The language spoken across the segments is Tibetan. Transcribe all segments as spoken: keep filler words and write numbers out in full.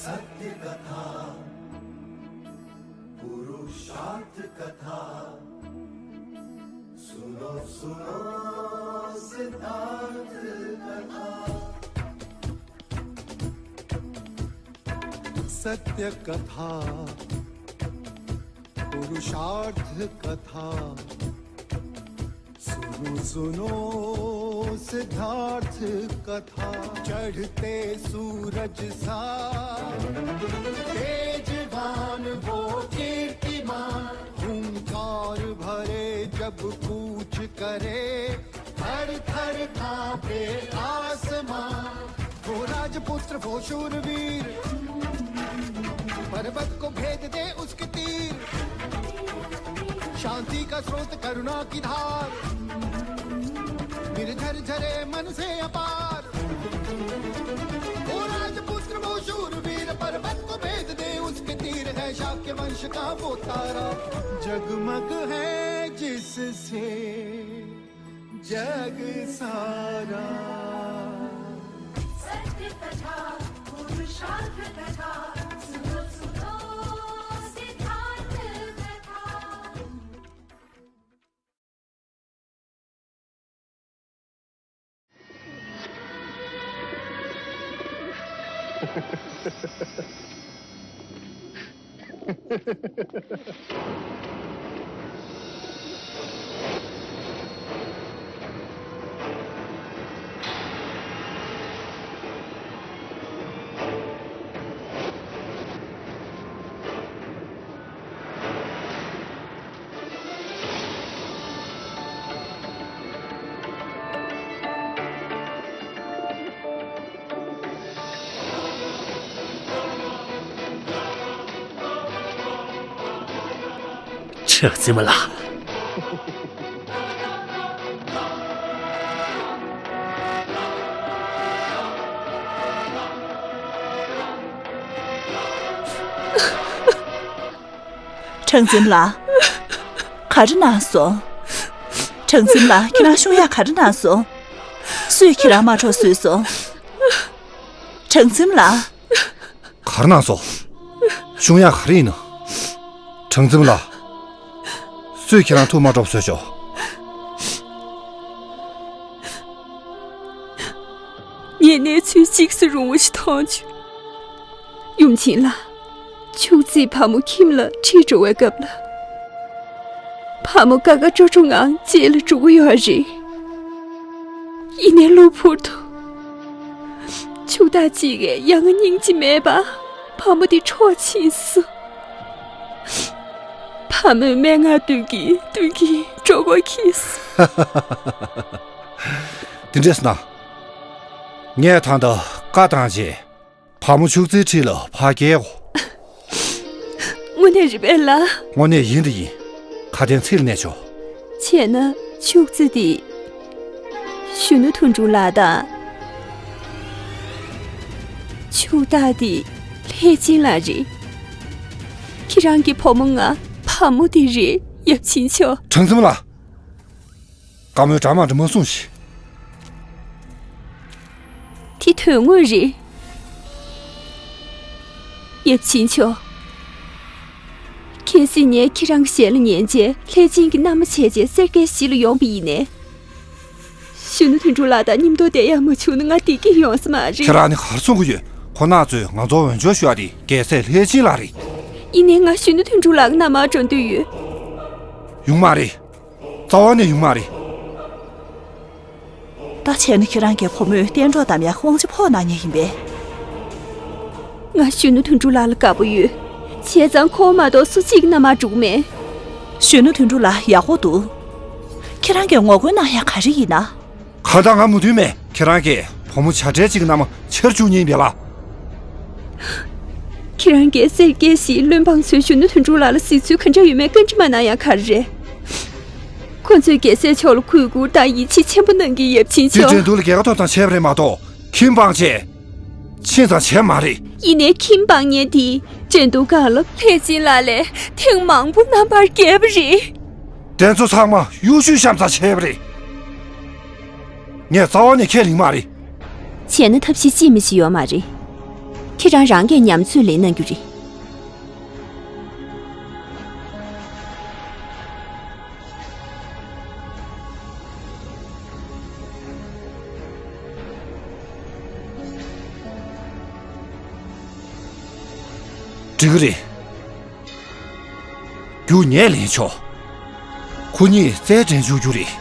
सत्य कथा, पुरुषार्थ कथा, सुनो सुनो सिद्धार्थ कथा। सत्य कथा, पुरुषार्थ कथा, सुनो सुनो सिद्धार्थ कथा। चढ़ते सूरज सा तेजवान वो कीर्तिमान, हुंकार भरे जब कूच करे, थर थर कांपे आसमां। वो राजपुत्र वो शूरवीर, पर्वत को भेद दे उसके तीर। शांति का स्रोत करुणा की धार, निर्झर झरे मन से अपार। वो राजपुत्र वो शूरवीर, पर्वत को भेद दे उसके तीर। है शाक्य वंश का वो तारा, जगमग है जिससे जग सारा। सत्य कथा, पुरुषार्थ कथा, सुनो सुनो सिद्धार्थ कथा। ཁྲག་འཛིན་མ་ལགས། ཁྲག་འཛིན་མ་ལགས། ག་རེ་གནང་སོང་། ཁྲག་འཛིན་མ་ལགས། ཁྱེད་རང་ཤོང་ཡག་ག་རེ་གནང་སོང་། སུས་ཁྱེད་རང་དམར་ཁྲོག་བཟོས་སོང་། ཁྲག་འཛིན་མ་ལགས། ག་རེ་གནང་སོང་། ཤོང་ཡག་ག་རེ་ཡིན་ནམ། ཁྲག་འཛིན་མ་ལགས། སུས་ཁྱེད་རང་ཐུགས་དམར་ཁྲོག་བཟོས་སོང་། ངས་གནས་ཚུལ་འཇིགས་སུ་རུང་བ་ཞིག་མཐོང་བྱུང་། ཡུམ་ཆེན་ལགས། ཕྱུགས་རྫིས་བུ་མོ་ཁྱིམ་ལ་ཁྲིད་འགྲོ་བའི་སྐབས་ལ། བུ་མོ་དགའ་དགའ་སྤྲོ་སྤྲོ་ངང་རྗེས་ལ་འགྲོ་གི་ཡོད་རེད། ཡིན་ནའི་གློ་བུར་དུ། ཕྱུག་བདག་ཅིག་གིས་ཡ་ང་སྙིང་རྗེ་མེད་པར་བུ་མོ་དེ་འཕྲོག་ཕྱིན་སོང་། བུ་མོས་སྨྲེ་སྔགས་འདོན་གྱིན་འདོན་གྱིན་འགྲོ་སྒོ་ཁེལ་སོང་། དེ་འདྲས་ན། ངས་ད་ལྟ་བཀའ་བཏང་རྗེས། བུ་མོ་ཕྱུགས་རྫིའི་འཁྲིས་ལ་ཕར་བསྐྱལ་གོ། དངོས་གནས་རེད་པས་ལགས། དངོས་གནས་ཡིན་དང་ཡིན། ཁ་དན་ཚིག་ལ་གནས་ཆོག། བྱས་ན་ཕྱུགས་རྫི་དེ། གཞོན་ནུ་དོན་གྲུབ་ལགས་དང་། ཕྱུག་བདག་དེ་ལྷས་སྦྱིན་ལགས་རེད། ཁྱེད་རང་གི་བུ་མོ་ང་བུ་མོ་དེ་རེད། ཡབ་ཆེན་མཆོག། ཁྲང་འཛོམས་ལགས། བཀའ་མོལ་འདྲ་མ་འདྲ་མ་གསུངས་ཤིག། དེ་དོན་དངོས་རེད། ཡབ་ཆེན་མཆོག། གལ་སྲིད་ངས་ཁྱེད་རང་གི་ཞལ་ལ་ཉན་རྗེས་ལྷས་སྦྱིན་གྱི་མནའ་མ་བྱས་རྗེས་གསེར་གྱི་གཞིས་ལ་ཡོང་བ་ཡིན་ནའི། གཞོན་ནུ་དོན་གྲུབ་ལགས་དང་མཉམ་དུ་བསྡད་ཡག་མ་བྱུང་ན་ང་བདེ་སྐྱིད་ཡོང་ས་མ་རེད། ཁྱེད་རང་ནི་ག་རེ་གསུང་གི་ཡོད། ཁོ་ན་ཚོས་ང་ཚོར་འོས་སྦྱོར་ཞུ་བ་དེ་རྒྱལ་སྲས་ལྷས་སྦྱིན་ལགས་རེད། ཡིན་ནའི་ང་གཞོན་ནུ་དོན་གྲུབ་ལགས་ཀྱི་མནའ་མར་འགྲོ་འདོད་ཡོད། ཡོང་མ་རེད། རྩ་བ་ནས་ཡོང་མ་རེད། ད་བྱས་ན་ཁྱེད་རང་གི་བུ་མོས་གཏན་གྲོགས་བདམས་ཡག་དབང་ཆ་ཕོག་གནང་མཁན་ཡིན་པས། ང་གཞོན་ནུ་དོན་གྲུབ་ལགས་ལ་དགའ་པོ་ཡོད། བྱས་ཙང་ཁོ་བོ་མ་གཏོགས་སུ་གཅིག་གི་མནའ་མར་འགྲོ་གི་མེད། གཞོན་ནུ་དོན་གྲུབ་ལགས་ཡག་པོ་འདུག། ཁྱེད་རང་གིས་ངོ་རྒོལ་གནང་ཡག་ག་རེ་ཡིན་ན། གང་ལྟར་ང་མོས་མཐུན་མེད། ཁྱེད་རང་གིས་བུ་མོ་བྱ་བྲལ་གཅིག་གི་མནའ་མ་ཕྱིར་བཅུག་མཁན་ཡིན་པས་ལགས། ཁྱེད་རང་གིས་གསེར་རྒྱལ་གཞིས་བློན་འབངས་ཚོས་གཞོན་ནུ་དོན་གྲུབ་ལགས་ལ་གཟིགས་ཚུལ་ག་འདྲ་ཡོད་མེད་བཀའ་འདྲི་མ་གནང་ཡག་ག་རེ་རེད། ཁོ་ཚོས་རྒྱལ་སྲས་མཆོག་ལ་གུས་བཀུར་དང་ཡིད་ཆེས་ཆེན་པོ་གནང་གི། ཡབ་ཆེན་མཆོག། དེ་འགྲན་བསྡུར་ལ་རྒྱལ་ཁ་ཐོབ་ཙམ་བྱས་པ་རེད་མ་གཏོགས་ཁྱིམ་སྤངས་བྱས་ཕྱིན་ཙམ་བྱས་མ་རེད། ཡིན་ནའི་ཁྱིམ་སྤངས་མཁན་དེ་འགྲན་བསྡུར་སྒང་ལ་ལྷས་སྦྱིན་ལགས་ལས་ཐེངས་མང་པོ་རྣམ་པར་རྒྱལ་བ་རེད། དེ་ཚོ་ཚང་མ་གཡོ་ཇུས་བཤམས་ཙམ་བྱས་པ་རེད། ངས་རྩ་བ་ནས་ཁས་ལེན་མ་རེད། བྱས་ན་ཐབས་ཤེས་ཅིས་མི་བྱེད་ཡོད་མ་རེད། ཁྱེད་ ཁྱེད་རང་རང་གིས་ཉམས་ཚོད་ལེན་གནང་རྒྱུ་རེད། འགྲིག་གི་རེད། རྒྱུ་ངས་ལེན་ཆོག་ཁོ་གཉིས་རྩལ་འགྲན་བཅུག་རྒྱུ་རེད།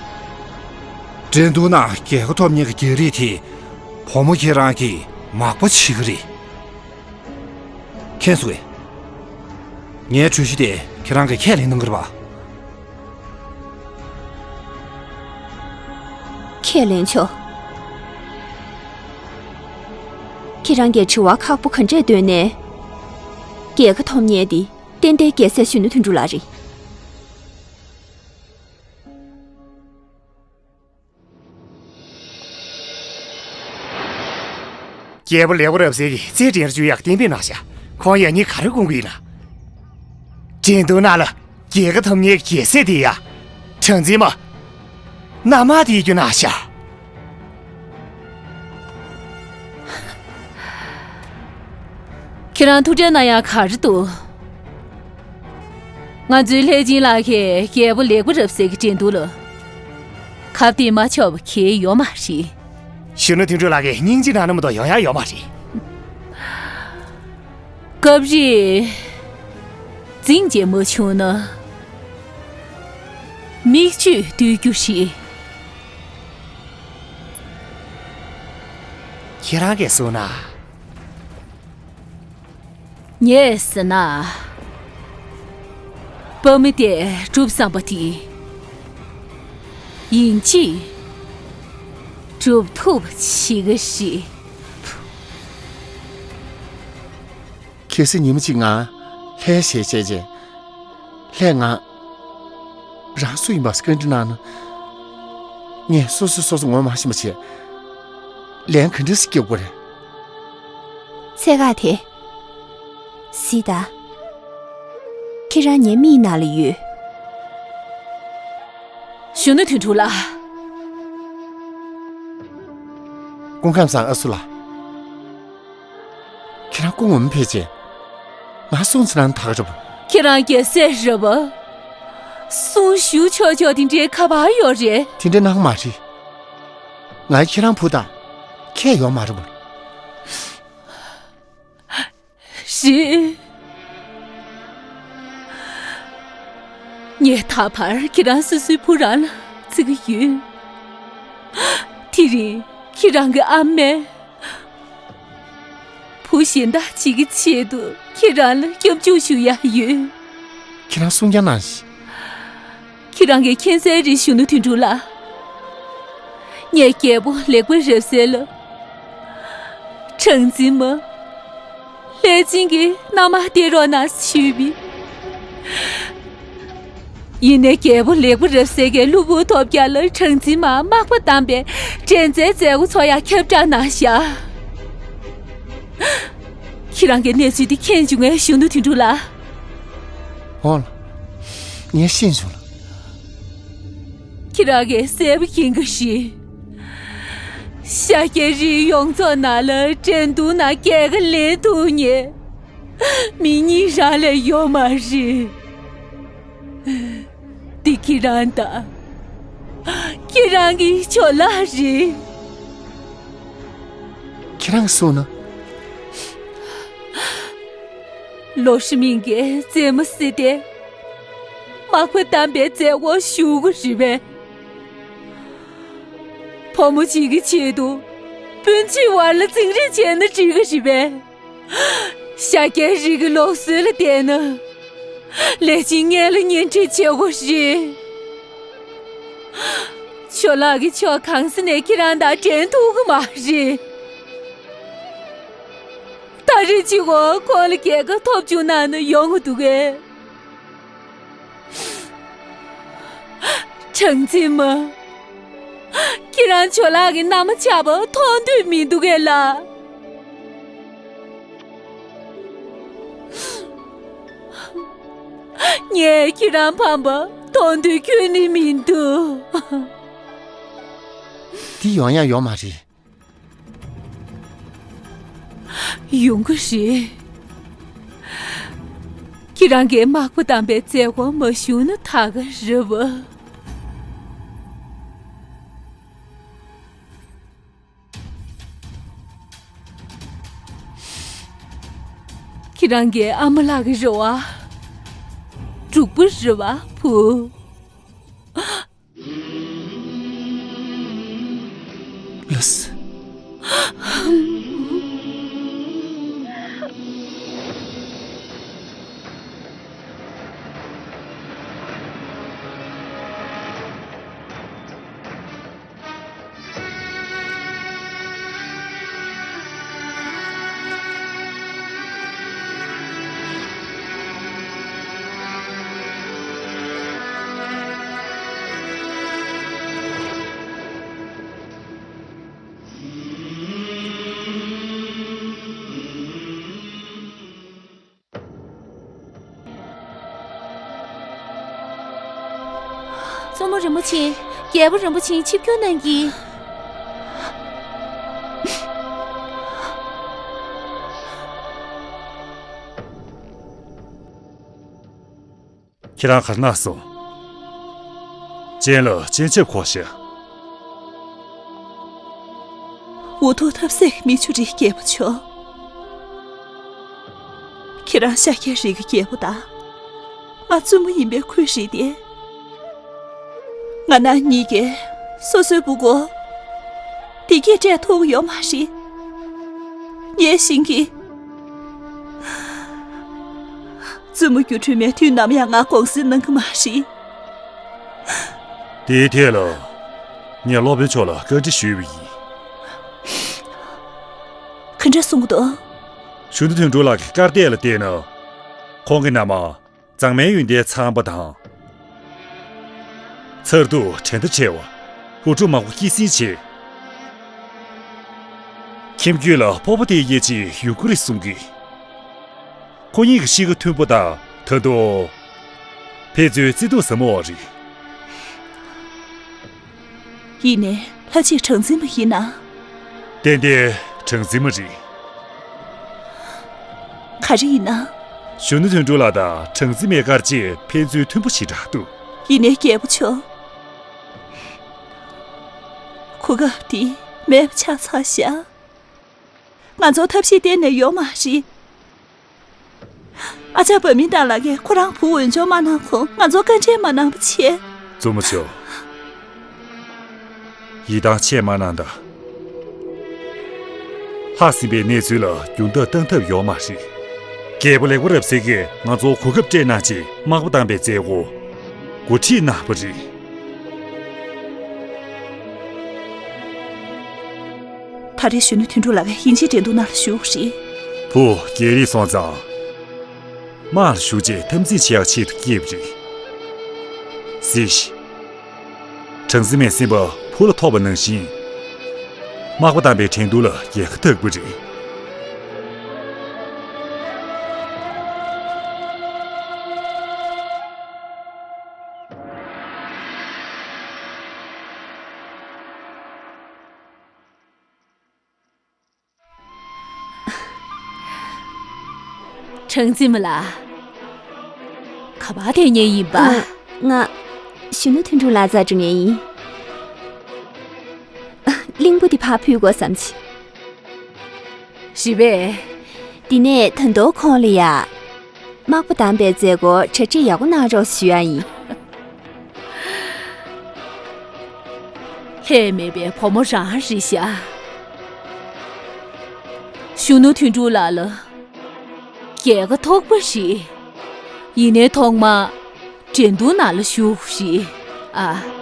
འགྲན་བསྡུར་ནང་རྒྱལ་ཁ་ཐོབ་མཁན་གྱི་རྒྱལ་རིགས་དེ་བུ་མོ་ཁྱེད་རང་གིས་མག་པ་བྱེད་ཀྱི་རེད། མཁྱེན་སོང་ངས། ངའི་གྲོས་གཞི་དེ་ཁྱེད་རང་གིས་ཁས་ལེན་གནང་གི་རེད་པ། ཁས་ལེན་ཆོག་ཁྱེད་རང་གིས་དྲི་བ་ཁག་པོ་ག་འདྲས་བཏོན་ནའི། རྒྱལ་ཁ་ཐོབ་མཁན་དེ་ཏན་ཏན་རྒྱལ་སྲས་གཞོན་ནུ་དོན་གྲུབ་ལགས་རེད། རྒྱལ་པོ་ལེགས་པ་རབ་གསལ་གྱིས་རྩལ་འགྲན་བཅུག་ཡག་གཏན་འབེབས་གནང་ཤག་ཁོང་ཡང་སྙིང་ག་རེ་སྐུང་གི་ཡིན་ན། འགྲན་བསྡུར་ནང་ལ་རྒྱལ་ཁ་ཐོབ་མཁན་རྒྱལ་སྲས་དེ་ཡ། གྲངས་འཛིན་མ། མནའ་མ་དེ་ཡིན་རྒྱུ་གནང་ཤག་ཁྱེད་རང་ཐུགས་ཁྲལ་གནང་ཡག་ག་རེ་འདུག་ང་ཚོའི་ལྷས་སྦྱིན་ལགས་ཀྱིས་རྒྱལ་པོ་ལེགས་པ་རབ་གསལ་གྱི་འགྲན་བསྡུར་ལ་ཁ་གཏད་མ་ཆོག་པ་གང་ཡང་ཡོད་མ་རེད། གཞོན་ནུ་དོན་གྲུབ་ལགས་ཀྱིས་སྙིང་རྗེ་གནང་ན་མ་གཏོགས་ཡོང་ཡག་ཡོད་མ་རེད། སྐབས་རེ་འཛིང་རྒྱག་མ་བྱུང་ན་མིག་ཆུ་བཏོན་རྒྱུ་རེད། ཁྱེད་རང་གིས་གསུངས་ན། ངས་ཟེར་ན། དཔའ་མི་དེ་སྒྲུབ་བསམ་པ་དེ། ཡིན་གཅིག་སྒྲུབ་ཐུབ་པ་བྱེད་ཀྱི་རེད། གལ་སྲིད་ཉི་མ་གཅིག་ང་ལྷའི་ཞལ་བྱས་རྗེས། ལྷས་ང་རང་སུ་ཡིན་པ་བཀའ་འདྲི་གནང་ན། ངས་སོ་སོས་སོ་སོ་ངོ་མ་ཤེས་པ་བྱས། ལན་ག་འདྲ་ཞིག་རྒྱག་དགོས་རེད། ཚད་བཀག་དེ། གཟིགས་དང་། ཁྱེད་རང་ངའི་མིག་ནང་ལ་ཡོད། གཞོན་ནུ་དོན་གྲུབ་ལགས། སྐུ་ཁམས་བཟང་ཨ་སུ་ལགས། ཁྱེད་རང་སྐུ་ངོ་མ་ཕེབས་རྗེས། ང་སྲུང་བྱེད་གནང་ཐག་རེད་པ། ཁྱེད་རང་རྒྱལ་སྲས་རེད་པ། སྲུང་ཞུ་ཆོག་ཆོག་དེ་འདྲའི་ཁ་པར་ཡོད་རེད། དེ་འདྲ་གནང་མ་རེད། ང་ཁྱེད་རང་བུ་དང་ཁྱད་ཡོད་མ་རེད་པ། རེད། ངས་ད་བར་ཁྱེད་རང་སོ་སོའི་བུ་རང་ལ་བརྩི་གི་ཡོད། དེ་རིང་ཁྱེད་རང་གི་ཨ་མས་བུ་གཞན་དག་ཅིག་གི་ཆེད་དུ་ཁྱེད་རང་ལ་སྐྱབས་འཇུག་ཞུ་ཡ་ཡོད། ཁྱེད་རང་གསུང་རྐྱང་གནང་ཞིག་ཁྱེད་རང་གིས་མཁྱེན་གསལ་རེད། གཞོན་ནུ་དོན་གྲུབ་ལགས། ངས་རྒྱལ་པོ་ལེགས་པ་རབ་གསལ་ལ་གྲངས་འཛིན་མ། ལྷས་སྦྱིན་གྱི་མནའ་མ་སྟེར་རོགས་གནང་ཞུས་པས། ཡིན་ནའི་རྒྱལ་པོ་ལེགས་པ་རབ་གསལ་གྱིས་གློ་བུར་ཐོལ་རྒྱག་ལ་གྲངས་འཛིན་མ་མག་པ་བསྡམས་པའི་འགྲན་རྩོད་མཛད་སྒོ་ཚོགས་ཡག་ཁྱབ་བསྒྲགས་གནང་བཞག་ཁྱེད་རང་གིས་གནས་ཚུལ་འདི་མཁྱེན་བྱུང་ངས་གཞོན་ནུ་དོན་གྲུབ་ལགས། འོང་ལགས། ངས་ཤེས་བྱུང་ལགས། ཁྱེད་རང་གིས་གསལ་པོ་མཁྱེན་གྱི་རེད། ཤཱཀྱའི་རིགས་ཡོངས་རྫོགས་ནང་ལ་འགྲན་བསྡུར་ནང་རྒྱལ་ཁ་ལེན་ཐུབ་མཁན་མི་གཉིས་རང་ལས་ཡོད་མ་རེད། འདི་ཁྱེད་རང་དང་། ཁྱེད་རང་གི་ཇོ་ལགས་རེད། ཁྱེད་རང་གསུངས་ན། ལོ་ཧྲི་མིང་གིས་མཛེས་མ་བསྲེས་ཏེ། མག་པ་བསྡམས་པའི་མཛད་སྒོར་ཞུགས་ཀྱི་རེད་པས། བུ་མོ་གཅིག་གི་ཆེད་དུ་སྤུན་མཆེད་བར་ལ་འཛིང་རེས་བྱས་ན་འགྲིག་གི་རེད་པས། ཤཱཀྱའི་རིགས་ཀྱི་ལུགས་སྲོལ་ལ་བལྟས་ན། ལས་བྱེད་ངན་ལ་གཉེན་སྒྲིག་བྱེད་དགོས་རེད། ཇོ་ལགས་ཀྱི་ཕྱོགས་གང་ས་ནས་ཁྱེད་རང་དང་འགྲན་ཐུབ་ཀྱི་མ་རེད། ད་རེས་གཅིག་པོ་ཁོང་ལ་རྒྱལ་ཁ་ཐོབ་བཅུག་གནང་ན་ཡོང་གི་འདུག་གས། གྲངས་འཛིན་མ། ཁྱེད་རང་ཇོ་ལགས་ཀྱི་མནའ་མ་ཆགས་པ་མཐོང་འདོད་མི་འདུག་གས་ལགས། ངས་ཁྱེད་རང་ཕམ་པ་མཐོང་འདོད་ཁྱོན་ནས་མི་འདུག་འདི་ཡོང་ཡ་ཡོད་མ་རེད། ཡོང་གི་རེད། ཁྱེད་རང་གིས་དམག་དཔོན་དམ་པའི་མཛད་སྒོ་མ་ཞུས་ན་ད་ག་རེད་བ། ཁྱེད་རང་གི་ཨ་མ་ལགས་ཀྱི་རེ་བ་འགྲུབ་པ་རེད་བ་བུ། ལགས་སོ། བཙུན་མོ་རིན་པོ་ཆེ། རྒྱལ་པོ་རིན་པོ་ཆེ་ཆིབས་བསྒྱུར་གནང་གི། ཁྱེད་རང་ག་རེ་གནང་སོང་། སྤྱན་ལ་སྤྱན་ཆབ་གོན་ཤག་འུ་ཐུག་ཐབས་ཟད་མི་ཆུ་རི་རྒྱལ་པོ་མཆོག་ཁྱེད་རང་ཤཱཀྱའི་རིགས་ཀྱི་རྒྱལ་པོ་དང་། ང་བཙུན་མོ་ཡིན་པའི་ཁུལ་བཞེས་ཏེ། ང་རང་གཉིས་ཀས་སོ་སོའི་བུ་གུ་བདེ་སྐྱིད་སྤྲད་ཐུབ་ཡོད་མ་རེད། ངས་ཤེས་ཀྱི། བཙུན་མོ་སྒྱུ་འཕྲུལ་མའི་མཐུ་ནམ་ཡང་ང་དགོངས་སེལ་གནང་གི་མ་རེད། དེའི་ཐད་ལ་ངས་སློབ་དཔོན་མཆོག་ལ་བཀའ་འདྲི་ཞུས་པ་ཡིན། ག་འདྲ་གསུང་གི་འདུག་གཞོན་ནུ་དོན་གྲུབ་ལགས་ཀྱི་སྐར་འདེབས་ལ་བལྟས་ན། ཁོང་གི་མནའ་མ་མཛངས་མའི་ཡོན་ཏན་ཚང་པ་དང་། མཚར་སྡུག་འགྲན་ཟླ་ཆེ་བ། དབུ་སྐྲ་མང་པོ་སྐྱེད་སྲིང་བྱས། ཁྱིམ་རྒྱུད་ལ་སྤོབས་པ་སྟེར་ཡས་ཅིག་ཡོང་གི་རེད་གསུང་གི། ཁོ་གཉིས་ཀྱི་གཤིས་ཀ་མཐུན་པོ་དང་ད་དུང་ཕན་ཚུན་བརྩེ་དུང་ཟབ་མོ་བ་རེད། ཡིན་ནའི་ལྷ་གཅིག་གྲངས་འཛིན་མ་ཡིན་ན། ཏན་ཏན་གྲངས་འཛིན་མ་རེད། ག་རེ་ཡིན་ན། གཞོན་ནུ་དོན་གྲུབ་ལགས་དང་གྲངས་འཛིན་མའི་སྐར་རྗེས་ཕན་ཚུན་མཐུན་པོ་ཞེ་དྲག་འདུག་ཡིན་ནའི་རྒྱལ་པོ་མཆོག་གོ་སྐབས་འདི་མེད་པ་ཆགས་ཚར་ཤག་ང་ཚོ་ཐབས་ཤེས་གཏན་ནས་ཡོད་མ་རེད། ཨ་ཅག་བ་མི་ཏང་ལགས་ཀྱིས་ཁོ་རང་བུ་འོས་སྦྱོར་མ་གནང་གོང་ང་ཚོར་བཀའ་འདྲི་མ་གནང་བ་བྱས། བཙུན་མོ་མཆོག་ཡིད་ཐང་ཆད་མ་གནང་དང་། ལྷག་ཟིན་པའི་གནས་ཚུལ་ལ་རྒྱུན་ལྡོག་བཏང་ཐབས་ཡོད་མ་རེད། རྒྱལ་པོ་ལེགས་པ་རབ་གསལ་གྱིས་ང་ཚོར་གོ་སྐབས་སྤྲད་གནང་རྗེས་དམག་དཔོན་དམ་པའི་མཛད་སྒོ་འགོ་ཁྲིད་གནང་བ་རེད། ད་རེས་གཞོན་ནུ་དོན་གྲུབ་ལགས་ཀྱིས་ཡིན་གཅིག་དྲན་གདུང་ནང་ལ་ཞུགས་རེད། བུ་རྒྱལ་རིགས་སོང་ཙང་། དམག་ལ་ཞུགས་རྗེས་འཐབ་འཛིང་བྱེད་ཡག་ཆེད་དུ་སྐྱེས་པ་རེད། གཟིགས་ཤིག་གྲངས་འཛིན་མས་སེམས་པ་བུ་ལ་ཐོགས་པ་ནང་བཞིན། དམག་དཔོན་དམ་པའི་དྲན་གདུང་ལ་རྒྱལ་ཁ་ཐོབ་པ་རེད། གྲངས་འཛིན་མ་ལགས། ག་པར་བསྡད་མཁན་ཡིན་པ། ཨ། ང་གཞོན་ནུ་དོན་གྲུབ་ལགས་རྩར་འགྲོ་མཁན་ཡིན། གླིང་བུ་འདི་ཕར་ཕུལ་དགོས་བསམ་གྱི། རེད་པས། འདི་ནས་ད་དུང་ཁོང་ལ་ཡ། དམག་དཔོན་དམ་པའི་མཛད་སྒོར་གྲ་སྒྲིག་ཡག་པོ་གནང་རོགས་ཞུ་ཡ་ཡིན། ལྷད་མེད་པའི་བུ་མོ་རང་རེད་ཤག་གཞོན་ནུ་དོན་གྲུབ་ལགས་ལ་རྒྱལ་ཁ་ཐོབ་པ་ཞིག་ཡིན་ནའི་ཐོག་མ་འགྲན་བསྡུར་ནང་ལ་ཞུགས་ཤིག་ཨ།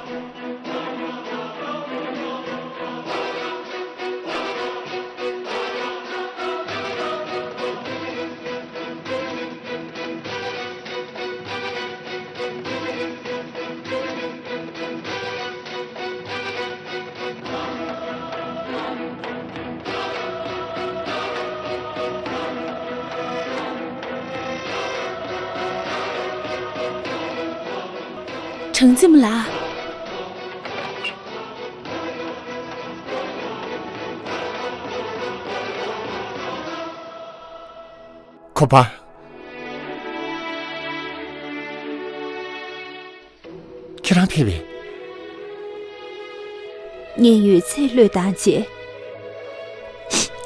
གྲངས་འཛིན་མ་ལགས། ཁོ་པ། ཁྱེད་རང་ཕེབས་པས། ངས་ཡོད་ཚད་བློས་བཏང་བྱས།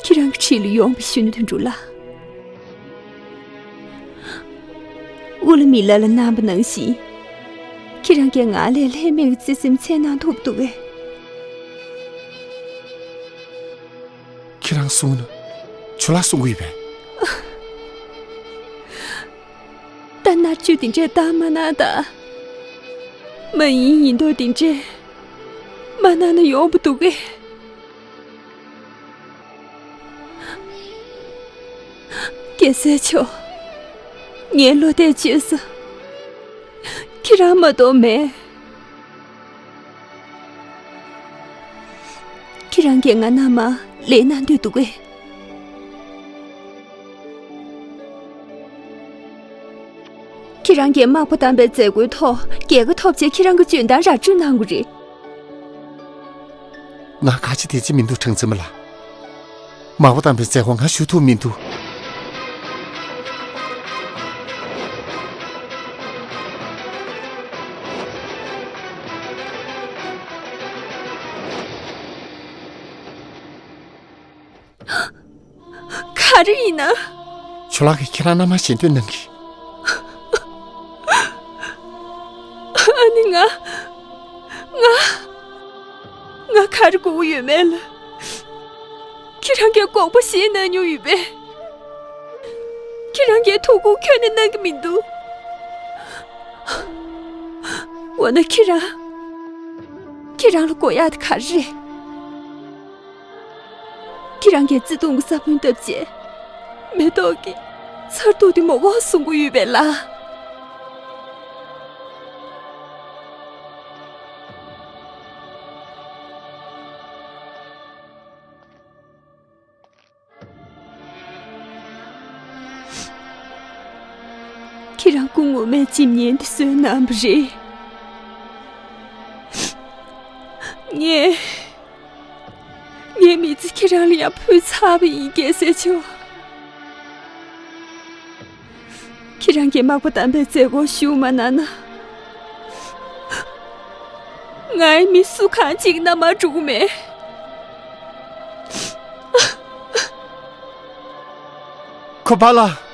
ཁྱེད་རང་གི་འཁྲིས་ལ་ཡོང་བའི་གཞོན་ནུ་དོན་གྲུབ་ལགས། ཨུ་ལ་མི་ལ་ལ་གནང་པ་ནང་བཞིན། ཁྱེད་རང་གིས་ང་ལས་ལྷད་མེད་ཀྱི་བརྩེ་སེམས་འཚལ་གནང་ཐུབ་འདུག་གས། ཁྱེད་རང་གསུང་ན། ཇོ་ལགས་གསུང་གི་ཡོད་པས། ད་མནར་གཅོད་དེ་འདྲས་བཏང་མ་གནང་དང་། མ་ཡིན་ཡིན་མདོག་དེ་འདྲས་མ་གནང་ན་ཡོང་བ་འདུག་གས། རྒྱལ་སྲས་མཆོག་ངའི་བློ་གཏད་བཅོལ་ས་ཁྱེད་རང་མ་གཏོགས་མེད། ཁྱེད་རང་གིས་ང་མནའ་མ་ལེན་གནང་འདོད་འདུག་གས། ཁྱེད་རང་གིས་དམག་དཔོན་དམ་པའི་མཛད་སྒོའི་ཐོག་རྒྱལ་ཁ་ཐོབ་བྱས་ཁྱེད་རང་གི་འཇོན་ཐང་ར་སྤྲོད་གནང་དགོས་རེད། ང་ཁ་ཆེ་དེ་ཅི་མི་འདུག་གྲངས་འཛིན་མ་ལགས། མ་པ་དམ་པའི་མཛད་སྒོ་ང་ཞུ་ཐུབ་མི་འདུག་ག་རེ་ཡིན་ན། ཇོ་ལགས་ཀྱིས་ཁྱེད་རང་མནའ་མ་བཞེས་འདོད་གནང་གི། ཨ་ནི་ང་། ང་། ང་ག་རེ་དགོས་ཀྱི་ཡོད་མེད་ལ། ཁྱེད་རང་གིས་དགོངས་པ་བཞེས་གནང་མྱོང་ཡོད་པས། ཁྱེད་རང་གིས་ཐུགས་ཁུར་ཁྱོན་ནས་གནང་གི་མི་འདུག་འོ་ན་ཁྱེད་རང་། ཁྱེད་རང་ལ་དགོས་ཡག་དེ་ག་རེ་རེད། ཁྱེད་རང་གིས་བརྩེ་དུང་གི་ས་བོན་བཏབ་བྱས། མེ་ཏོག་གི་མཚར་སྡུག་དེ་མ་འོངས་བཟུང་གི་ཡོད་པས་ལ། ཁྱེད་རང་སྐུ་ངོ་མས་འཇིམ་བརྙན་འདི་བཟོས་གནང་བ་རེད། ངས། ངའི་མི་ཚེ་ཁྱེད་རང་ལ་ཡང་ཕུལ་ཚར་བ་ཡིན། རྒྱལ་སྲས་མཆོག་ཁྱེད་རང་གིས་མག་པ་དམ་པའི་མཛད་སྒོར་ཞུགས་མ་གནང་ན། ང་ཡི་མི་སུ་གང་གཅིག་མནའ་མར་འགྲོ་གི་མེད། ཁོ་པ་ལགས།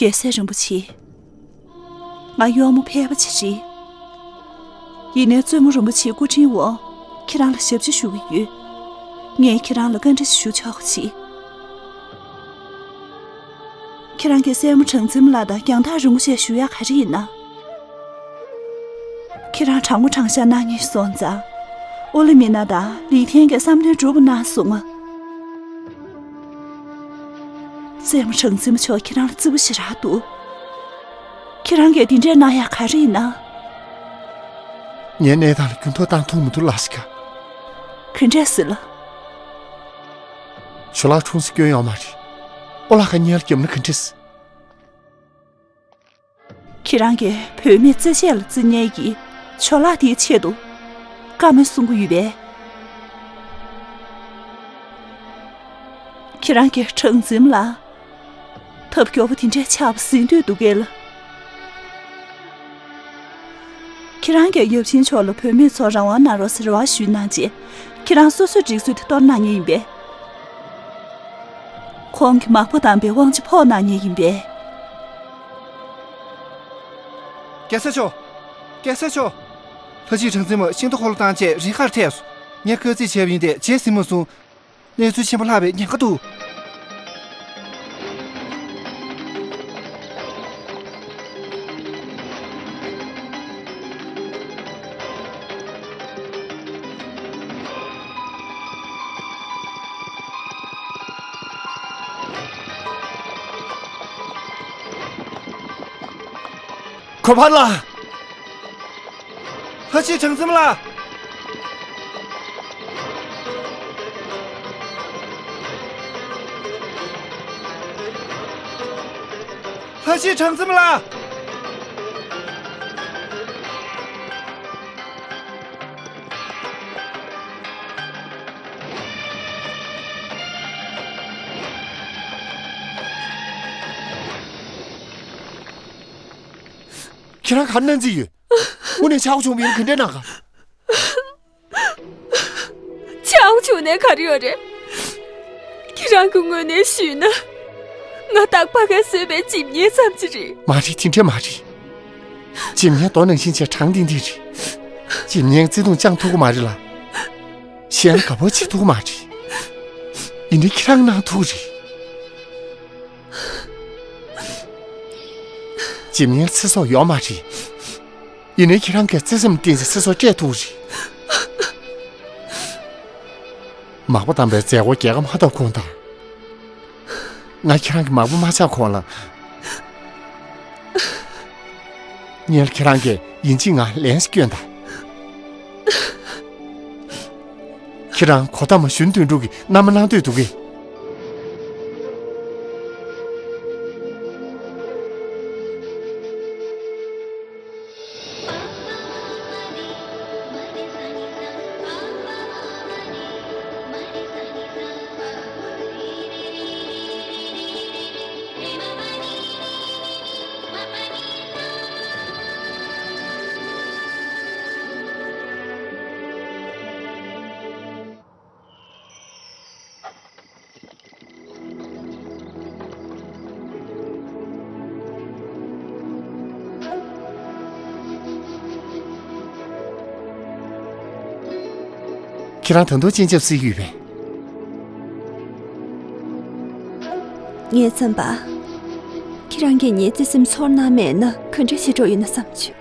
རྒྱལ་སྲས་རིན་པོ་ཆེ། ང་གཡོག་མོ་ཕལ་པ་ཅིག་རེད། ཡིན་ནའི་བཙུན་མོ་རིན་པོ་ཆེའི་སྐུ་དྲིན་འོག་ཁྱེད་རང་ལ་ཞབས་ཕྱི་ཞུ་གི་ཡོད། ངས་ཁྱེད་རང་ལ་བཀའ་འདྲི་ཞུ་ཆོག་གི་རེད། ཁྱེད་རང་གིས་སྲས་མོ་གྲངས་འཛིན་ལགས་དང་རྒྱང་ཐག་རིང་པོ་ཞིག་བཞུགས་ཡག་ག་རེ་ཡིན་ན། ཁྱེད་རང་དྲང་མོ་དྲང་བཞག་གནང་མཁན་ཞིག་སོང་ཙང་། ཨོ་ལི་མི་ན་དང་ལི་ཐན་གྱི་བསམ་དོན་འགྲུབ་པ་གནང་སོང་ང་། སྲས་མོ་གྲངས་འཛིན་མ་མཆོག་ཁྱེད་རང་ལ་བརྩི་བ་ཞེ་དྲག་འདུག་ཁྱེད་རང་གིས་དེ་འདྲས་གནང་ཡག་ག་རེ་ཡིན་ན། ངའི་གནས་སྟངས་ལ་འགྱུར་ལྡོག་བཏང་ཐུབ་མི་འདུག་ལགས་ཤི་ཀ། ག་འདྲས་ཟེར་ལ། ཇོ་ལགས་འཁྲུངས་ས་སྐྱོན་ཡོད་མ་རེད། ཨོ་ལགས་ཀྱིས་གཉེན་ལ་རྒྱབ་ན་ག་འདྲས། ཁྱེད་རང་གིས་བུད་མེད་རྩེད་ཆས་ལ་བརྩི་མཁན་གྱི་ཇོ་ལགས་དེའི་ཆེད་དུ་བཀའ་མོལ་གསུང་གི་ཡོད་པས། ཁྱེད་རང་གིས་གྲངས་འཛིན་ལ་ཐབས་སྐྱོ་པོ་དེ་འདྲའི་ཆགས་པ་གཟིགས་འདོད་འདུག་གས་ལ། ཁྱེད་རང་གིས་ཡབ་ཆེན་མཆོག་ལ་བུད་མེད་ཚོར་རང་དབང་གནང་རོགས་ཟེར་རེ་བ་ཞུས་གནང་རྗེས། ཁྱེད་རང་སོ་སོའི་སྒྲིག་སྲོལ་དེ་གཏོར་གནང་མཁན་ཡིན་པས། ཁོང་གིས་མག་པ་དམ་པའི་དབང་ཆ་ཕོག་གནང་མཁན་ཡིན་པས། རྒྱལ་སྲས་མཆོག་རྒྱལ་སྲས་མཆོག་ལྷ་སྐྱིད་གྲངས་འཛིན་མ་ཤིང་རྟ་འཁོར་ལོ་བཏང་བྱས་རི་ཁར་ཐེགས་སོང་། ངས་སྐར་རྩིས་བྱས་པ་ཡིན་ཏེ་རྗེས་ཟིན་མ་སོང་། གནས་ཚུལ་ཆེན་པོ་ལྷག་པའི་ཉེན་ཁ་འདུག་ཁོ་པ་ལགས། ལྷ་སྐྱིད་གྲངས་འཛིན་མ་ལགས། ཁ་ཤས་གྲངས་འཛིན་ལ། ཁྱེད་རང་ག་རེ་གནང་རྩིས་ཡོད། དངོས་གནས་ཆག་སྒོ་བྱུང་བ་ཡིན་ན་ག་འདྲས་གནང་ག། ཆག་སྒོ་བྱུང་ནས་ག་རེ་ཡོད་རེད། ཁྱེད་རང་གི་ངོས་ནས་ཞུས་ན། ང་སྟག་པ་གས་བཟོས་པའི་འཇིམ་བརྙན་ཙམ་ཅིག་རེད། མ་རེད། དེ་འདྲས་མ་རེད། འཇིམ་བརྙན་རྡོ་ནང་བཞིན་བྱས་གྲངས་ལྡན་ལྡན་རེད། འཇིམ་བརྙན་བརྩེ་དུང་བཅང་ཐུབ་ཀྱི་མ་རེད་ལ། གཞན་ལ་དགའ་པོ་བྱེད་ཐུབ་ཀྱི་མ་རེད། ཡིན་ནའི་ཁྱེད་རང་གནང་ཐུབ་ཀྱི་རེད། འཇིམ་བརྙན་ཚེ་སྲོག་ཡོད་མ་རེད། ཡིན་ནའི་ཁྱེད་རང་གིས་བརྩེ་སེམས་བརྟེན་ཏེ་ཚེ་སྲོག་སྤྲད་ཐུབ་རེད། མག་པ་བཏང་པའི་མཛད་སྒོ་རྒྱལ་ཁ་མ་ཐོབ་གོང་དང་། ང་ཁྱེད་རང་གི་མག་པ་མ་ཆགས་གོང་ལ། སྔོན་ལ་ཁྱེད་རང་གིས་ཡིན་གཅིག་ང་ལན་ཞིག་སྐྱོན་དང་། ཁྱེད་རང་གོ་ཐ་མ་གཞོན་དོན་གྲུབ་ཀྱི་མནའ་མ་གནང་འདོད་འདུག་གས། ཁྱེད་རང་ད་དུང་སྤྱན་ཆབ་གསོལ་གྱི་ཡོད་པས། ངའི་བསམ་པ། ཁྱེད་རང་གིས་ངའི་བརྩེ་སེམས་ཚོར་གནང་མེད་ན་ག་འདྲ་ཞིག་འགྲོ་ཡོད་ན་བསམ་བྱུང་།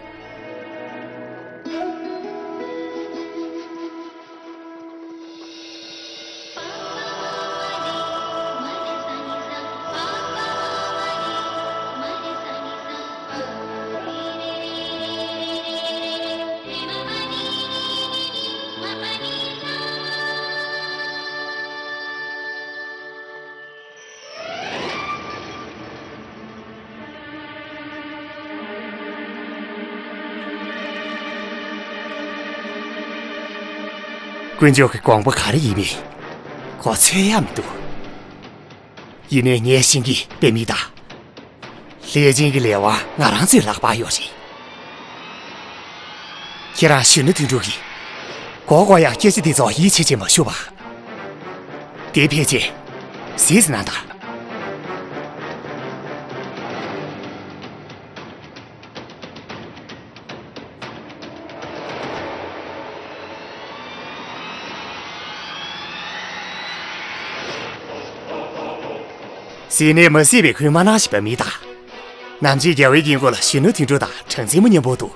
དཀོན་མཆོག་གི་དགོངས་པ་ག་རེ་ཡིན་མིན་ཁོ་འཚོལ་ཡ་མི་འདུག་ཡིན་ནའི་ངས་ཤེས་ཀྱི་དཔེ་མི་ད། ལྷས་སྦྱིན་གྱི་ལས་དབང་ང་རང་ཚོའི་ལག་པར་ཡོད་རེད། ཁྱེད་རང་གཞོན་ནུ་དོན་གྲུབ་ཀྱིས་མགོ་སྐོར་ཡག་སྐད་ཆ་འདི་ཚོ་ཡིད་ཆེས་བྱེད་མ་ཤོར་བ། དེ་ཕལ་ཆེར་ཟིག་ཟིག་ན་ད། ཟིག་ནས་མ་སྲིད་པའི་ཁོས་མ་གནང་ཞིག་པ་མི་ད། ནམ་རྒྱུན་རྒྱལ་བའི་དཀྱིལ་འཁོར་ལ་གཞོན་ནུ་དོན་གྲུབ་དང་གྲངས་འཛིན་མ་མཉམ་པོ་འདུག་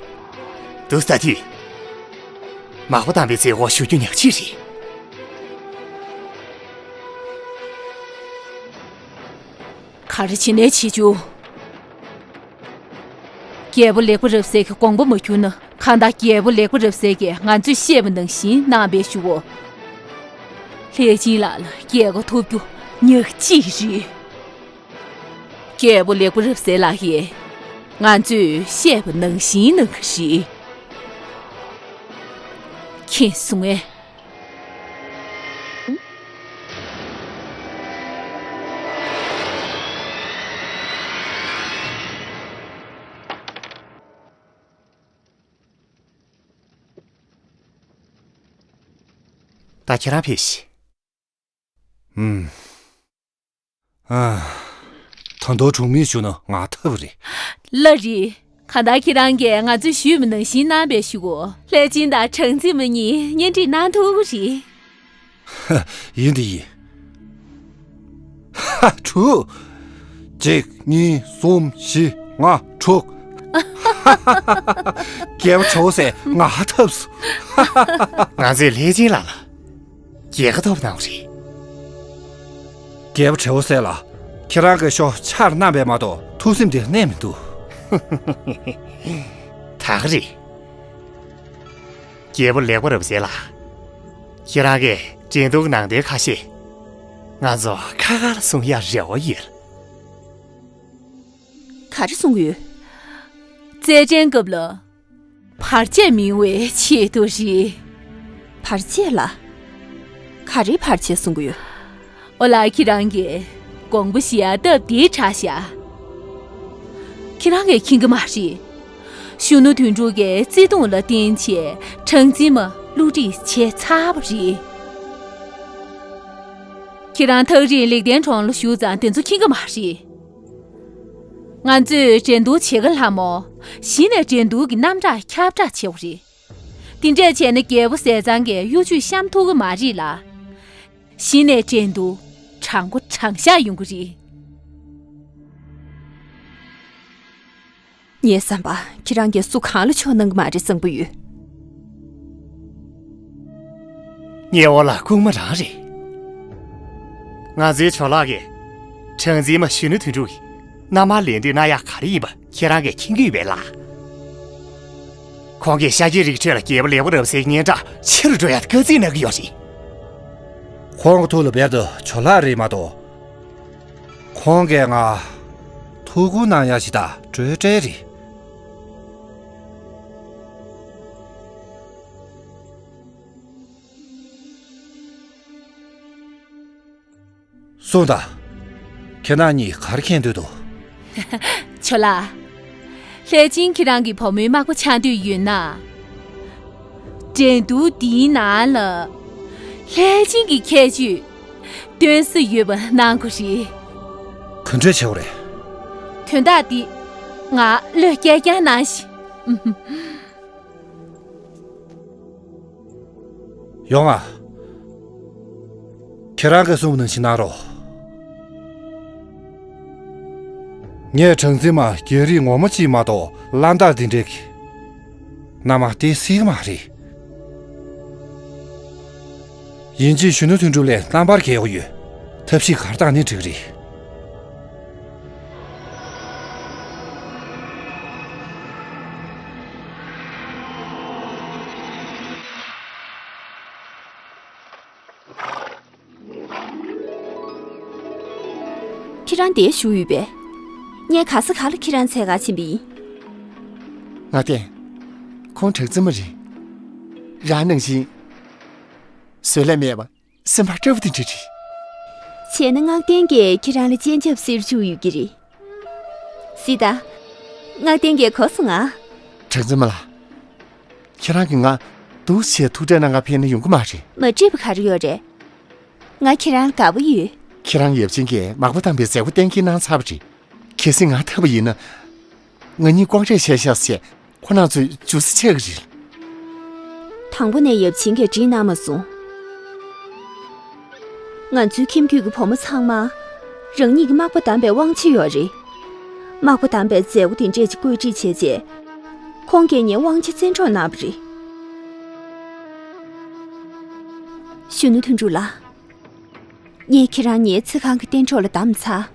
འདུག་ས་དུས། མག་པ་བཏང་པའི་མཛད་སྒོ་ཞུ་རྒྱུ་ཉག་གཅིག་རེད། ག་རེ་བྱེད་ནའི་བྱེད་རྒྱུ། རྒྱལ་པོ་ལེགས་པ་རབ་གསལ་གྱི་དགོངས་པ་མ་འཁྱོལ་ན་གང་ལྟར་རྒྱལ་པོ་ལེགས་པ་རབ་གསལ་གྱིས་ང་ཚོས་བཤད་པ་ནང་བཞིན་གནང་བས་ཞུའོ། ལྷས་སྦྱིན་ལགས་ལ་རྒྱལ་ཁ་ཐོབ་རྒྱུ་ཉག་གཅིག་རེད། རྒྱལ་པོ་ལེགས་པ་རབ་གསལ་ལགས་ཀྱིས་ང་ཚོས་བཤད་པ་ནང་བཞིན་གནང་གི་རེད། མཁྱེན་སོང་ངས། ད་ཁྱེད་རང་ཕེབས་ཤིག་ཨུམ། ཨ། ད་དུང་གྲོགས་མོས་ཞུ་ན་ང་ཐབས་རེད། ལ་རེད། གང་ལྟར་ཁྱེད་རང་གིས་ང་ཚོས་ཞུས་པ་ནང་བཞིན་གནང་བས་ཞུ་གོ། ལྷས་སྦྱིན་དང་གྲངས་འཛིན་མ་གཉིས་གཉེན་སྒྲིག་གནང་ཐུབ་ཀྱི་རེད། ཡིན་དེ་ཡིན། ཧ། དྲུག་གཅིག་གཉིས་གསུམ་བཞི་ལྔ་དྲུག་རྒྱལ་པོ་བྲེ་བོ་ཟས་ང་ཐབས་སུ། ང་ཚོས་ལྷས་སྦྱིན་ལགས་ལ་རྒྱལ་ཁ་ཐོབ་གནང་བ་རེད། རྒྱལ་པོ་བྲེ་བོ་ཟས་ལགས། ཁྱེད་རང་གིས་ཤོག་ཆར་གནང་བས་མ་གཏོགས་ཐུགས་སེམས་དེ་གནས་མི་འདུག་ད་ག་རེད། རྒྱལ་པོ་ལེགས་པ་རབ་གསལ་ལགས། ཁྱེད་རང་གིས་འགྲན་བསྡུར་ནང་དོན་ཁ་ཤས་ང་ཚོ་ཁ་ཁར་གསུང་ཡ་རེ་བ་ཡོད། ག་རེ་གསུང་གི་ཡོད། རྩེད་འགྲན་སྐབས་ལ། བར་ཆད་མི་ཡོང་བའི་ཆེད་དུ་རེད། བར་ཆད་ལ། ག་རེའི་བར་ཆད་གསུང་གི་ཡོད། ཨོ་ལ། ཁྱེད་རང་གིས་དགོངས་པ་བཞེས་ཡ་སྟབས་བདེ་དྲགས་ཤག་ཁྱེད་རང་གིས་མཁྱེན་གི་མ་རེད། གཞོན་ནུ་དོན་གྲུབ་ཀྱིས་བརྩེ་དུང་ལ་བརྟེན་བྱས་གྲངས་འཛིན་མ་བསླུ་བྲིད་བྱས་ཚར་བ་རེད། ཁྱེད་རང་ཐག་རིང་ལེགས་ལྡན་གྲོང་ལ་བཞུགས་ཙང་དེ་ཚོ་མཁྱེན་གི་མ་རེད། ང་ཚོས་འགྲན་བསྡུར་བྱེད་ཀ་ལྷ་མོ། གཞི་ནས་འགྲན་བསྡུར་གྱི་རྣམ་གྲངས་ཁྱབ་བསྒྲགས་བྱེད་དགོས་རེད། དེ་འདྲས་བྱས་ན་རྒྱལ་པོ་ཟས་གཙང་གིས་གཡོ་ཇུས་བཤམས་ཐུབ་ཀྱི་མ་རེད་ལ། གཞི་ནས་འགྲན་བསྡུར་དྲང་པོ་དྲང་བཞག་ཡོང་གི་རེད། ངའི་བསམ་པ། ཁྱེད་རང་གིས་སུ་གང་ལ་ཕྱོགས་གནང་གི་མ་རེད་བསམ་གྱི་ཡོད། ངའི་འོག་ལ་ལྐུགས་མ་རང་རེད། ང་ཚོའི་ཇོ་ལགས་ཀྱིས་གྲངས་འཛིན་མ་གཞོན་ནུ་དོན་གྲུབ་ཀྱི་མནའ་མར་ལེན་འདོད་གནང་ཡག་ག་རེ་ཡིན་པ་ཁྱེད་རང་གིས་མཁྱེན་གྱི་ཡོད་པས་ལགས། ཁོང་གིས་ཤཱཀྱའི་རིགས་ཁྲོད་ལ་རྒྱལ་པོ་ལེགས་པ་རབ་གསལ་གྱི་སྙན་གྲགས་ཆེ་རུ་འགྲོ་ཡག་དཀའ་ཚེགས་གནང་གི་ཡོད་རེད། ཁོང་གི་ཐུགས་ལ་རྦད་དེ་ཇོ་ལགས་རེད་མ་གཏོགས། ཁོང་གིས་ང་ཐུགས་ཁུར་གནང་ཡག་ཞིག་དང་སྤྲོས་བྲལ་རེད། གསུངས་དང་། ཁྱེད་རང་གཉིས་ག་རེ་མཁྱེན་འདོད་འདུག་ཇོ་ལགས། ལྷས་སྦྱིན་ཁྱེད་རང་གི་བུ་མོའི་མག་པ་ཆགས་འདོད་ཡོད་ན། འགྲན་བསྡུར་འདིའི་ནང་ལ། ལྷས་སྦྱིན་གྱི་ཁྱད་ཆོས་སྟོན་ས་ཡོད་པ་གནང་དགོས་རེད། ག་འདྲས་བྱེད་དགོས་རེད། དོན་དག་འདི་ང་བློས་བཀལ་རྐྱང་གནང་ཞིག་ཡོང་ང་། ཁྱེད་རང་གིས་གསུངས་པ་ནང་བཞིན་གནང་རོགས། ངས་གྲངས་འཛིན་མ་རྒྱལ་རིགས་ངོ་མ་གཅིག་མ་གཏོགས་བླ་འདར་འདི་འདྲའི་མནའ་མ་སྟེར་སྲིད་ཀྱི་མ་རེད། ཡིན་གཅིག་གཞོན་ནུ་དོན་གྲུབ་ལས་རྣམ་པར་རྒྱལ་པོ་ཡོད། ཐབས་ཤེས་ག་རེ་བཏང་ནའི་འགྲིག་གི་རེད། ཁྱེད་རང་འདིར་བཞུགས་ཡོད་པས། ངས་ག་ས་ག་ལ་ཁྱེད་རང་འཚོལ་གར་ཕྱིན་པ་ཡིན། ངག་བསྟན། ཁོང་གྲངས་འཛིན་མ་རེད། རང་ནང་བཞིན། བཟོད་ལས་མེད་པ། སེམས་པ་སྐྱོ་བོ་དེ་འདྲ་རེད། བྱས་ན་ངག་བསྟན་གྱིས་ཁྱེད་རང་ལ་སྤྱན་ཆབ་བསིལ་བཅུག་ཡོད་ཀྱི་རེད། སྲིད་ད། ངག་བསྟན་གྱིས་གོ་སོང་ང་། གྲངས་འཛིན་མ་ལགས། ཁྱེད་རང་གིས་ང་འདུག་སེ་ཐུག་འཕྲད་གནང་ག་ཕེབས་ན་ཡོང་གི་མ་རེད། མ་འགྲིག་པ་ག་རེ་ཡོད་རེད། ང་ཁྱེད་རང་ལ་དགའ་པོ་ཡོད། ཁྱེད་རང་ཡབ་ཆེན་གྱིས་མག་པ་བཏང་པའི་མཛད་སྒོ་གཏན་འཁེལ་གནང་ཚར་བ་རེད། གལ་སྲིད་ང་ཐར་བ་ཡིན་ན། ང་གཉིས་ལྐོག་གྲོས་བྱས་ཤག་ཟེར་ཁོ་རང་ཚོས་འཇུ་ས་ཆགས་ཀྱི་རེད། དང་པོ་ནས་ཡབ་ཆེན་གྱིས་འགྲིག་གནང་མ་སོང་། ང་ཚོའི་ཁྱིམ་རྒྱུད་ཀྱི་བུ་མོ་ཚང་མ་རང་ཉིད་ཀྱི་མག་པ་བདམས་པའི་དབང་ཆ་ཡོད་རེད། མག་པ་བདམས་པའི་མཛད་སྒོ་དེ་འདྲས་ཅིག་བཀོད་སྒྲིག་བྱས་རྗེས། ཁོང་གིས་ངའི་དབང་ཆ་བཙན་འཕྲོག་གནང་བ་རེད། གཞོན་ནུ་དོན་གྲུབ་ལགས། ངས་ཁྱེད་རང་ཉིད་ཚེ་གང་གི་གཏན་གྲོགས་ལ་བདམས་ཚར།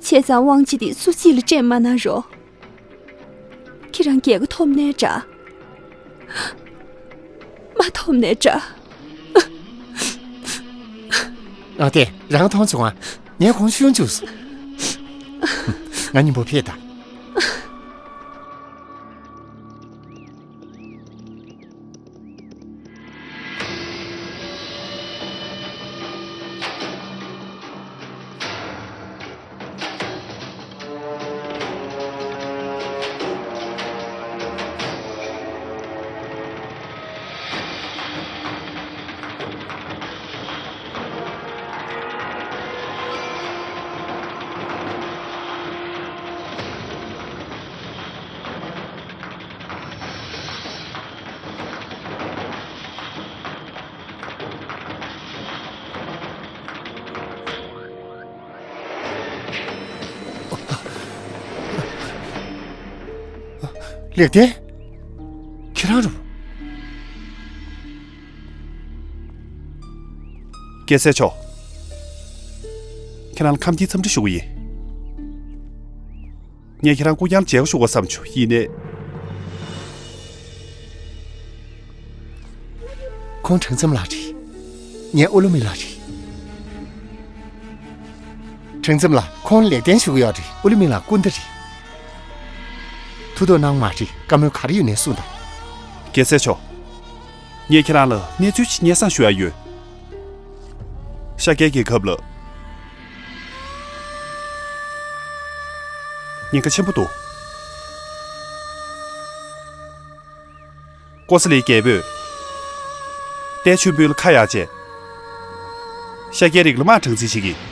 བྱས་ཙང་དབང་ཆ་འདི་སུ་གཅིག་ལ་སྤྲད་མ་གནང་རོགས། ཁྱེད་རང་རྒྱལ་ཁ་ཐོབ་ནའི་འདྲ། མ་ཐོབ་ནའི་འདྲ། ཨ་ཏེ། རང་མཐོང་བྱུང་ང་། ངས་ཁོང་ཤུན་བཅུག་སོང་། ང་གཉིས་པོ་ཕེབས་དང་། ལེགས་ལྡན། ཁྱེད་རང་རུ། རྒྱལ་སྲས་མཆོག་ཁྱེད་རང་ལ་ཁམས་སྐྱིད་འཚམས་འདྲི་ཞུ་གི་ཡིན། ངས་ཁྱེད་རང་སྐུ་རྐྱང་མཇལ་དགོས་བསམ་བྱུང་ཡིན་ནའི། ཁོང་གྲངས་འཛིན་མ་ལགས་རེད། ངའི་ཨོ་ལོ་མི་ལགས་རེད། གྲངས་འཛིན་མ་ལགས། ཁོང་ལེགས་ལྡན་ཞུ་གི་ཡོད་རེད། ཨུ་ལི་མི་ལ་སྐུ་འདི་རེད། ཐུགས་དོགས་གནང་མ་རེད། བཀའ་མོལ་ག་རེ་ཡོད་ནའི་གསུངས་དང་། རྒྱལ་སྲས་མཆོག་ངས་ཁྱེད་རང་ལ་གནས་ཚུལ་ཅིག་སྙན་སེང་ཞུ་ཡ་ཡོད། ཤཱཀྱའི་རྒྱལ་ཁབ་ལ་ཉེན་ཁ་ཆེན་པོ་འདུག་ཀོ་ས་ལིའི་རྒྱལ་པོས་ཏའི་ཆོས་འཕེལ་ལ་ཁ་གཡར་རྗེས། ཤཱཀྱའི་རིགས་ལ་དམག་དྲངས་རྩིས་བྱེད་ཀྱི།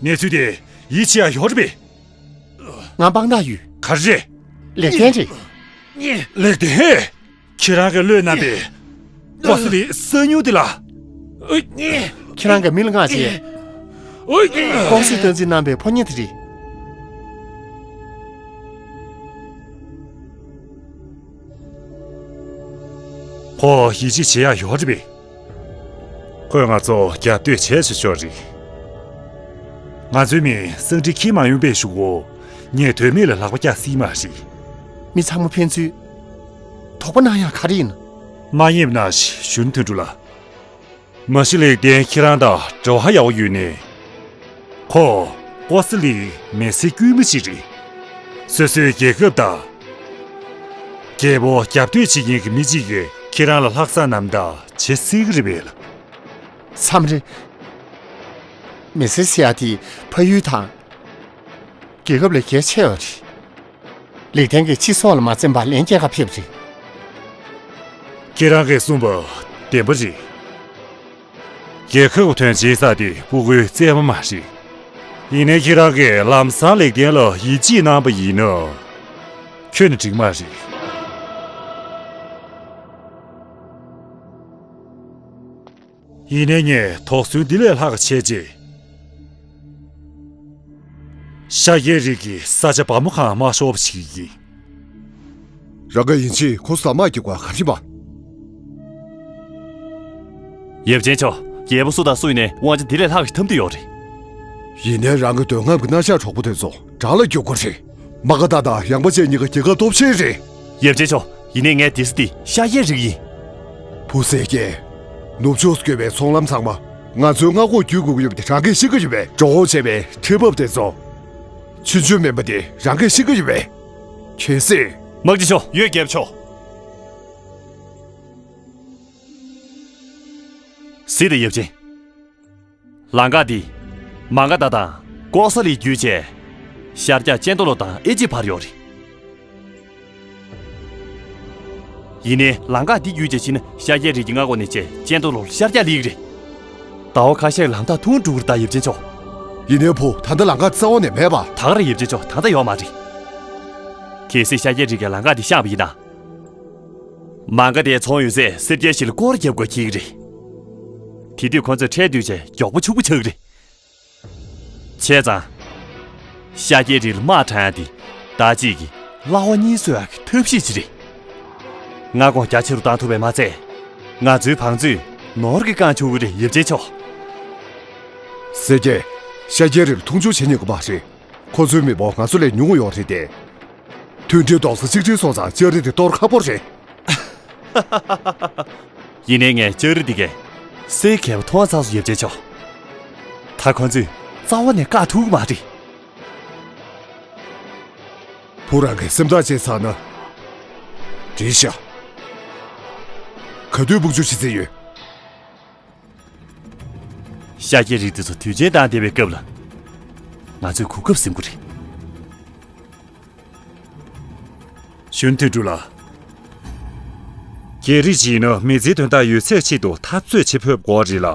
གནས་ཚུལ་དེ་ཡིད་ཆེས་ཡ་ཡོད་རེད་པས། ང་དཔང་རྟགས་ཡོད། ག་རེ་རེད། ལེགས་ལྡན་རེད། ལེགས་ལྡན། ཁྱེད་རང་གིས་བློས་བསྣམས་པའི་ཀོ་ས་ལིའི་གསང་ཉུལ་དེ་ལ། ཁྱེད་རང་གིས་མི་ལ་མངགས་བྱས། ཀོང་སི་སྟངས་འཛིན་གནང་པའི་ཕོ་ཉ་དེ་རེད། ཁོ་ཡིད་ཆེས་བྱེད་ཡ་ཡོད་རེད་པས། ཁོས་ང་ཚོ་རྒྱབ་གཏོད་བྱས་ཆོག་ཆོག་རེད། ང་ཚོའི་མི་སང་ཁྲི་འཁྱེར་མ་ཡོང་པའི་གཞུག་གུ་ངས་དོན་མེད་ལ་ལག་པ་བཀྱག་སྲིད་མ་རེད། མི་ཚང་མ་ཕན་ཚུན་དོགས་པ་གནང་ཡ་ག་རེ་ཡིན། མ་ཉེས་ན་ཞུ་ན་དོན་གྲུབ་ལ། མ་གཞི་ལེགས་ལྡན་ཁྱེད་རང་དང་འབྲེལ་བ་ཡག་པོ་ཡོད་ནས། ཁོ་ཀོ་ས་ལིའི་མི་སེར་དཀྱུས་མ་ཅིག་རེད། སོ་སོའི་རྒྱལ་ཁབ་དང་རྒྱལ་པོ་རྒྱབ་གཏོད་བྱེད་མཁན་གྱི་མི་གཅིག་གིས་ཁྱེད་རང་ལ་ལྷག་བསམ་རྣམ་དག་བྱེད་སྲིད་ཀྱི་རེད་པས། མཚམས་རེ། མི་སེར་ཟེར་ཡ་དེ་ཕ་ཡུལ་དང་རྒྱལ་ཁབ་ལས་གལ་ཆེ་བ་རེད། ལེགས་ལྡན་གྱིས་སྤྱི་སྲོག་ལ་མ་འཛེམས་པར་ལན་སྐྱེལ་ག་ཕེབས་རེད། ཁྱེད་རང་གིས་གསུངས་པ་བདེན་པ་རེད། རྒྱལ་ཁབ་ཀྱི་དོན་བྱེད་ས་དེ་སྤུ་གུའི་བཙས་པ་མ་རེད། ཡིན་ནའི་ཁྱེད་རང་གིས་ལམ་སང་ལེགས་ལྡན་ལ་ཡིད་ཆེས་གནང་པ་ཡིན་ན། ཁྱོན་ནས་འགྲིག་མ་རེད། ཡིན་ནའི་ངས་དོགས་ཟོན་འདི་ལས་ལྷག་བྱས་རྗེས། ཤཱཀྱའི་རིགས་ཀྱི་ས་ཆ་བ་མོ་ཁང་མ་ཤོར་བ་བྱེད་ཀྱི་ཡིན། རང་ག་ཡིན་ཕྱིན་ཁོ་ས་མ་སྐྱེ་བ་ག་རེ་མ། ཡབ་ཆེན་མཆོག་རྒྱལ་པོ་སུ་དང་སུ་ཡིན་ནའི་དབང་ཆ་འདི་ལས་ལྷག་ཞིག་འཐམ་དུ་ཡོད་རེད། ཡིན་ནའི་རང་གི་འདོད་རྔམ་གྱི་རྣ་ཤགས་གྲོགས་པོ་དེ་ཚོ་དགྲ་ལ་རྒྱུག་གི་རེད། མ་ག་དྷ་དང་ཡངས་པ་ཅན་གཉིས་ཀ་རྒྱལ་ཁབ་སྟོབས་ཆེན་རེད། ཡབ་ཆེན་མཆོག་ཡིན་ནའི་ངའི་སྡེ་སྲིད་དེ་ཤཱཀྱའི་རིགས་ཡིན། བུ་སེར་སྐྱ། ནུབ་ཕྱོགས་སུ་བསྐྱོད་པའི་ཚོང་ལམ་ཚང་མ་ང་ཚོའི་མངའ་ཁོངས་བརྒྱུད་དགོས་ཀྱི་ཡོད་པ་དེ་རང་གིས་ཤེས་ཀྱི་ཡོད་པས། འགྲོ་འོང་བྱས་པའི་ཁྲལ་འབབ་དེ་ཚོ་ཆུང་ཆུང་མིན་པ་དེ་རང་གིས་ཤེས་ཀྱི་ཡོད་པས། གལ་སྲིད། དམག་སྤྱི་མཆོག་ཡོད། རྒྱལ་པོ་མཆོག་གཟིགས་དང་ཡབ་ཆེན། ལམ་ཁ་འདི། མ་ག་དྷ་དང་ཀོ་ས་ལི་བརྒྱུད་བྱས། ཤར་རྒྱག་ཅན་ཏོ་ལོ་དང་ཨེ་ཇི་བར་ཡོད་རེད། ཡིན་ནའི་ལམ་ཁ་འདི་བརྒྱུད་བྱས་ཕྱིན་ན་ཤཱཀྱའི་རིགས་ཀྱི་མངའ་ཁོངས་ནས་བྱས་ཅན་ཏོ་ལོ་ལ་ཤར་རྒྱག་སླེབས་ཀྱི་རེད། ཟླ་བ་ཁ་ཤས་ལམ་ཐག་ཐུང་འགྲོ་གི་རེད་ད་ཡབ་ཆེན་མཆོག་ཡིན་ནའི་བུ་ད་ལྟ་ལམ་ཁ་རྩ་བ་ནས་མེད་པ། ད་ག་རེད་ཡབ་ཆེན་མཆོག་ད་ལྟ་ཡོད་མ་རེད། གལ་སྲིད་ཤཱཀྱའི་རིགས་ཀྱིས་ལམ་ཁ་འདི་བཤངས་པ་ཡིན་ན། མ་ག་དྷའི་ཚོང་ཡོད་སའི་སེར་སྐྱའི་གཞིས་ལ་སྐོར་རྒྱབ་དགོས་འཁེལ་གྱི་རེད། དེ་དུས་ཁོ་ཚོས་ཁྲལ་བསྡུས་བྱས་མགྱོགས་པོ་ཕྱུག་པོ་ཆགས་ཀྱི་རེད། བྱས་ཙང་། ཤཱཀྱའི་རིགས་ལ་དམག་དྲངས་ཡ་དེ་ཟླ་གཅིག་གི་གླ་བ་གཉིས་གསོག་ཡ་གི་ཐབས་ཤེས་ཅིག་རེད། མངའ་ཁོངས་རྒྱ་ཆེ་རུ་བཏང་ཐུབ་པས་མ་ཚད། ང་ཚོའི་བང་མཛོད་ནོར་གྱིས་བཀང་ཆོག་གི་རེད་ཡབ་ཆེན་མཆོག་སེར་སྐྱས། ཤཱཀྱའི་རིགས་ལ་མཐོང་ཆུང་བྱེད་ཉན་གི་མ་རེད། ཁོ་ཚོའི་མི་འབོར་ང་ཚོ་ལས་ཉུང་ངུ་ཡོད་རེད་དེ། མཐུན་སྒྲིལ་རྡོག་རྩ་གཅིག་སྒྲིལ་སོང་ཙང་ལྕགས་རི་དེ་གཏོར་ཁག་པོ་རེད། ཡིན་ནའི་ངས་ལྕགས་རི་འདི་གས་སེ་གལ་པོ་མཐོང་ཚར་སོང་ཡབ་ཆེན་མཆོག་ད་ཁོ་ཚོས་རྩ་བ་ནས་བཀག་ཐུབ་ཀྱི་མ་རེད། བུ་རང་གིས་སེམས་ཐག་བཅད་ཚར་ན། འགྲིག་ཤག་ག་དུས་དཔུང་འཇུག་བྱེད་རྩིས་ཡོད། ཤཱཀྱའི་རིགས་དེ་ཚོ་དུས་ཆེན་བཏང་བསྡད་པའི་སྐབས་ལ། ང་ཚོས་གོ་སྐབས་ཟིན་དགོས་རེད། གཞོན་དོན་གྲུབ་ལགས། རྒྱལ་རིགས་ཤིག་ཡིན་ན་མི་ཚེའི་དོན་དག་ཡོད་ཚད་ཆེད་དུ་འཐབ་རྩོད་བྱེད་ཕོད་དགོས་རེད་ལ།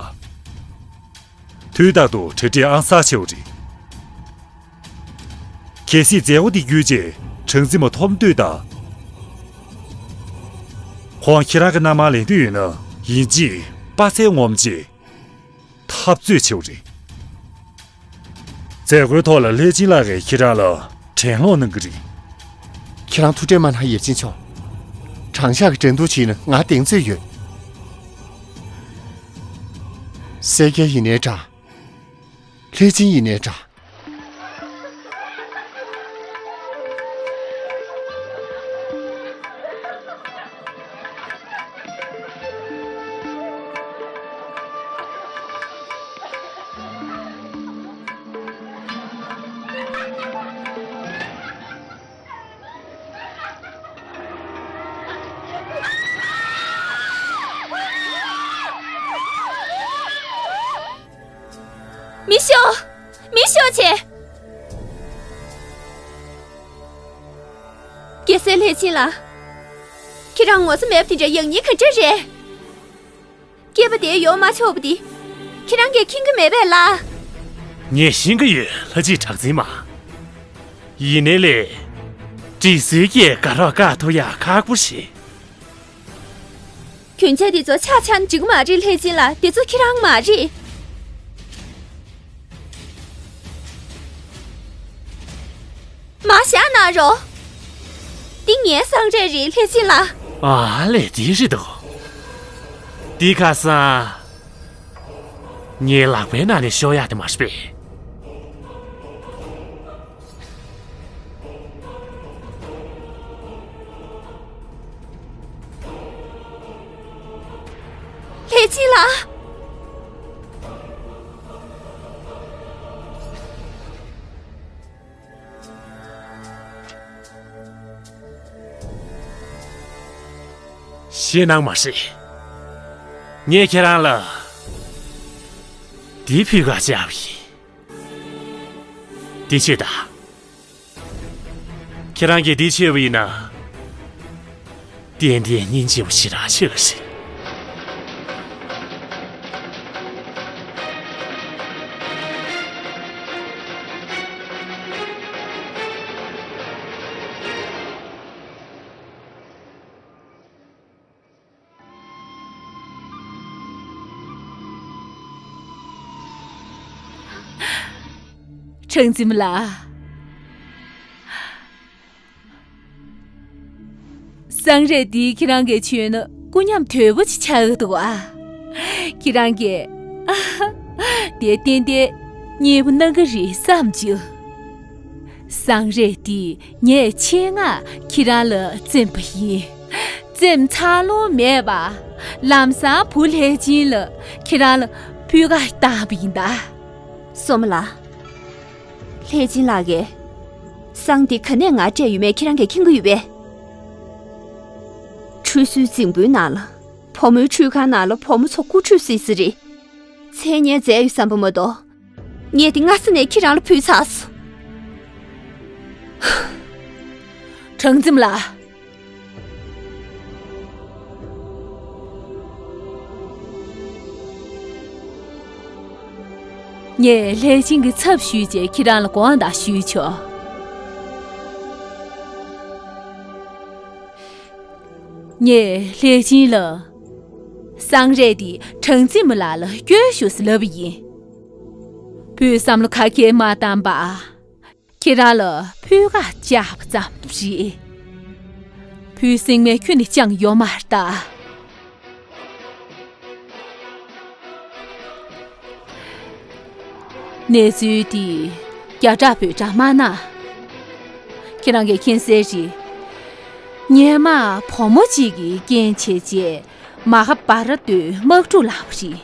དུས་རྟག་ཏུ་གྲ་སྒྲིག་ཨང་གསར་ཆེ་བ་རེད། གལ་སྲིད་མཛད་སྒོ་འདི་བརྒྱུད་རྗེས་གྲངས་འཛིན་མ་ཐོབ་འདོད་དང་། ཁོང་ཁྱེད་རང་གི་མནའ་མར་ལེན་འདོད་ཡོད་ན་ཡིན་གཅིག་དཔའ་རྩལ་ངོམ་བྱས། འཐབ་རྩོད་བྱེད་དགོས་རེད། མཛད་སྒོའི་ཐོག་ལ་ལྷས་སྦྱིན་ལགས་ཀྱིས་ཁྱེད་རང་ལ་དྲན་སློང་གནང་གི་རེད། ཁྱེད་རང་ཐུགས་ཁྲལ་མ་གནང་ཡབ་ཆེན་མཆོག་དྲང་གཞག་གི་འགྲན་བསྡུར་བྱས་ན་ང་གདེང་ཚོད་ཡོད། སེར་སྐྱ་ཡིན་ནའི་འདྲ། ལྷས་སྦྱིན་ཡིན་ནའི་འདྲ། མི་ཤོག་མི་ཤོག་ཆེ། རྒྱལ་སྲས་ལྷས་སྦྱིན་ལགས། ཁྱེད་རང་ངོ་ཚ་མེད་པ་དེ་འདྲ་ཡག་ཉེས་ག་འདྲ་རེད། སྐྱེས་པ་དེ་ཡོང་མ་ཆོག་པ་འདི། ཁྱེད་རང་གིས་མཁྱེན་གྱི་མེད་པས་ལགས། ངས་ཤེས་ཀྱི་ཡོད། ལྷ་རྗེ་གྲགས་འཛིན་མ། ཡིན་ནའི་ལས། དྲི་ཟའི་སྐད་དགའ་རབ་བཀག་ཐུབ་ཡག་ཁག་པོ་རེད། གྱོན་ཆས་འདི་ཚོ་ཆ་ཆ་ནས་འགྲིག་གི་མ་རེད། ལྷས་སྦྱིན་ལགས། འདི་ཚོ་ཁྱེད་རང་མ་རེད། མར་བཞག་གནང་རོགས། འདི་ངའི་བསང་རས་རེད། ལྷས་སྦྱིན་ལགས། ཨ་ལས། དེ་རེད་འདུག་འདི་ཁ་སང་ངའི་ལག་པའི་ནང་ནས་ཤོར་ཡག་དེ་མ་རེད་པས། ལྷས་སྦྱིན་ལགས། ཞེད་སྣང་མ་བྱེད། ངས་ཁྱེད་རང་ལ་འདི་ཕུལ་ག་བཅར་བ་ཡིན། འདི་ཆོད་དང་། ཁྱེད་རང་གིས་འདི་ཆོད་པ་ཡིན་ན། ཏན་ཏན་སྙིང་རྗེ་པོ་ཞེ་དྲག་ཆེ་ལ་ཞེ། ཁྲང་འཛིན་མ་ལགས། བསང་རས་འདི་ཁྱེད་རང་གིས་མཆོད་ན་སྐུ་ཉམས་དོད་པོ་ཅིག་ཆགས་ཀྱི་འདུག་ཨ། ཁྱེད་རང་གིས་དེ་ཏན་ཏན་མཉེས་པོ་གནང་གི་རེད་བསམ་བྱུང་། བསང་རས་འདི་ངས་ཆེད་མངགས་ཁྱེད་རང་ལ་བཙེམས་པ་ཡིན། བཙེམས་ཚར་ལོང་མེད་པ། ལམ་སང་བུ་ལྷས་སྦྱིན་ལ་ཁྱེད་རང་ལ་ཕུལ་ག་བཏང་པ་ཡིན་ད། སོ་མ་ལགས། ལྷས་སྦྱིན་ལགས་ཀྱིས་བསང་འདི་ག་ནས་ང་སྤྲད་ཡོད་མེད་ཁྱེད་རང་གིས་མཁྱེན་གྱི་ཡོད་པས། ཁྲུས་གསོལ་རྫིང་བུའི་ནང་ལ། བུ་མོའི་ཁྲུས་ཁང་ནང་ལ་བུ་མོ་ཚོ་སྐུ་ཁྲུས་སི་སི་རེད། མཚན་སྙན་མཛད་ཡོད་བསམ་པ་མ་གཏོགས། ངས་འདི་སྔ་ས་ནས་ཁྱེད་རང་ལ་ཕུལ་ཚར་སོང་། ཁྲང་འཛིན་མ་ལགས། ངས་ལྷས་སྦྱིན་གྱི་ཚབ་ཞུས་བྱས་ཁྱེད་རང་ལ་དགོངས་དག་ཞུས་ཆོག་ངས་ལྷས་སྦྱིན་ལ། བསང་རས་འདི་ཁྲང་འཛིན་མ་ལགས་ལ་སྐྱོན་ཞུ་ཟེར་ལབ་པ་ཡིན། བུས་བསམ་བློ་ག་གེ་མ་བཏང་པ། ཁྱེད་རང་ལ་ཕུལ་ག་བཅར་བ་ཙམ་རེད། བུས་སེམས་ནང་ཁྱོན་ནས་བཅངས་ཡོད་མ་རེད་ད། གནས་ཚུལ་འདི་རྒྱ་གྲགས་བོད་གྲགས་མ་གནང་། ཁྱེད་རང་གིས་མཁྱེན་གསལ་རེད། སྔོན་མ་བུ་མོ་གཅིག་གིས་རྐྱེན་བྱས་རྗེས་མ་ཧ་བྷ་ར་ཏའི་དམག་འཁྲུག་ལངས་པ་རེད།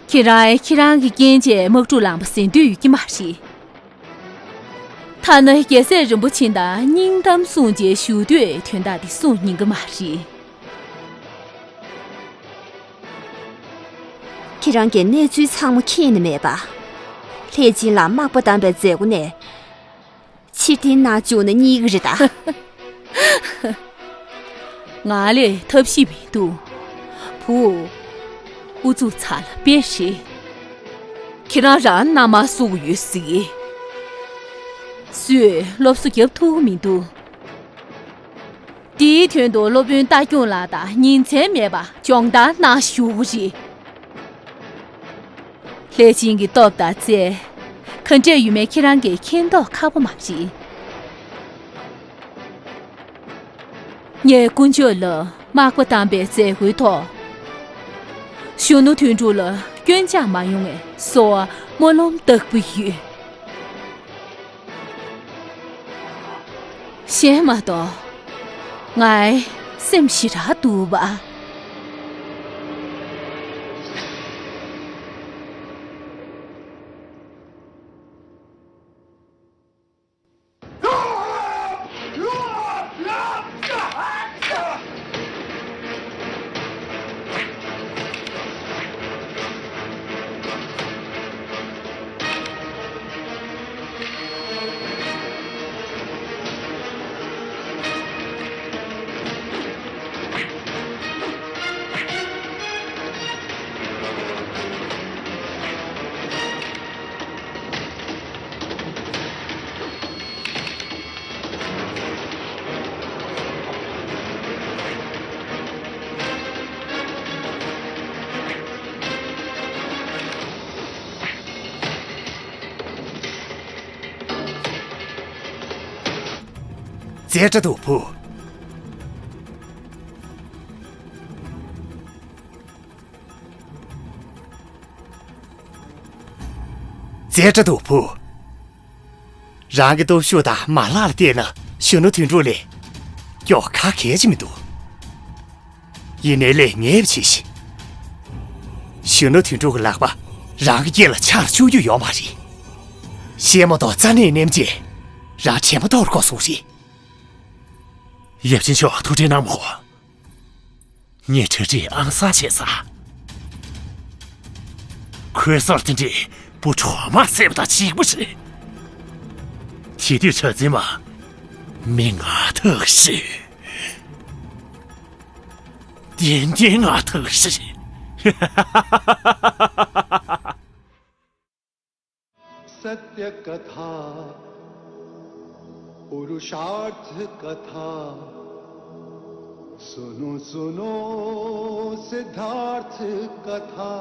ཁྱེད་རང་ཁྱེད་རང་གི་རྐྱེན་བྱས་དམག་འཁྲུག་ལངས་པ་ཟིན་འདོད་ཡོད་ཀྱི་མ་རེད། ཐ་ན་རྒྱལ་སྲས་རིན་པོ་ཆེ་དང་སྙིང་གཏམ་གསུངས་རྗེས་བཞུགས་དུས་དོན་དག་དེ་གསུང་ཉན་གི་མ་རེད། ཁྱེད་རང་གིས་གནས་ཚུལ་ཚང་མ་མཁྱེན་ནི་མེད་པ། ལྷས་སྦྱིན་ལགས་མག་པ་བསྡམས་པའི་མཛད་སྒོ་ནས་ཕྱིར་འཐེན་གནང་བཅུག་ན་རྙེད་ཀྱི་རེད་ད། ང་ལ་ཐབས་ཤེས་མི་འདུག་བུ། ཨུ་ཚུགས་ཚ་ལ་དཔེ་རེད། ཁྱེད་རང་རང་མནའ་མ་བསུ་གི་ཡོད་ཟེར། སུས་སློབ་གསོ་རྒྱབ་ཐུབ་ཀྱི་མི་འདུག་དེའི་དོན་དུ་སློབ་དཔོན་རྟ་སྐྱོང་ལགས་དང་ཉིན་མཚན་མེད་པར་སྦྱོང་བརྡར་གནང་བཞུགས་ཀྱི་རེད། ལྷས་སྦྱིན་གྱི་སྟོབས་དང་རྩལ་ག་འདྲས་ཡོད་མེད་ཁྱེད་རང་གིས་མཁྱེན་མདོག་ཁ་པོ་མ་བྱེད། ངས་དཀོན་མཆོག་ལ་མག་པ་བསྡམས་པའི་མཛད་སྒོའི་ཐོག་གཞོན་ནུ་དོན་གྲུབ་ལ་སྐྱོན་ཆག་མ་ཡོང་བའི་གསོལ་བ་སྨོན་ལམ་བཏབ་ཀྱི་ཡོད། གཞན་མ་གཏོགས་ངའི་སེམས་ཞེ་དྲག་སྡུག་པ། ཙེ་ཏྲ་དུ་བུ། ཙེ་ཏྲ་དུ་བུ། རང་གི་སྟོབས་ཤུགས་དང་མ་ལག་ལ་བལྟས་ན་གཞོན་ནུ་དོན་གྲུབ་ལས་མགྱོགས་ག་གལ་ཆེ་མི་འདུག། ཡིན་ནའི་ལས་ངེས་པ་བྱེད་ཤིག། གཞོན་ནུ་དོན་གྲུབ་ཀྱི་ལག་པ་རང་གི་སྐེ་ལ་ཆར་བཅུག་རྒྱུ་ཡོད་མ་རེད། བཤད་མ་གཏོགས་རྩ་ནས་ནེམ་རྗེས་རང་དྲན་པ་གཏོར་དགོས་སོང་རེད། ཡབ་ཆེན་མཆོག་ཐུགས་ཁྲལ་གནང་མ་དགོས། ངས་གྲ་སྒྲིག་ཨང་གསར་བྱས་ཚར། ཁོའི་སར་དེ་འདྲའི་བུ་གྲོག་མ་བསད་པ་དང་གཅིག་པ་རེད། དེ་དུས་གྲྭ་བཙུན་མ་མི་ང་ཐག་ཆོད། ཏན་ཏན་ང་ཐག་ཆོད། सत्य कथा पुरुषार्थ कथा सुनो सुनो सिद्धार्थ कथा।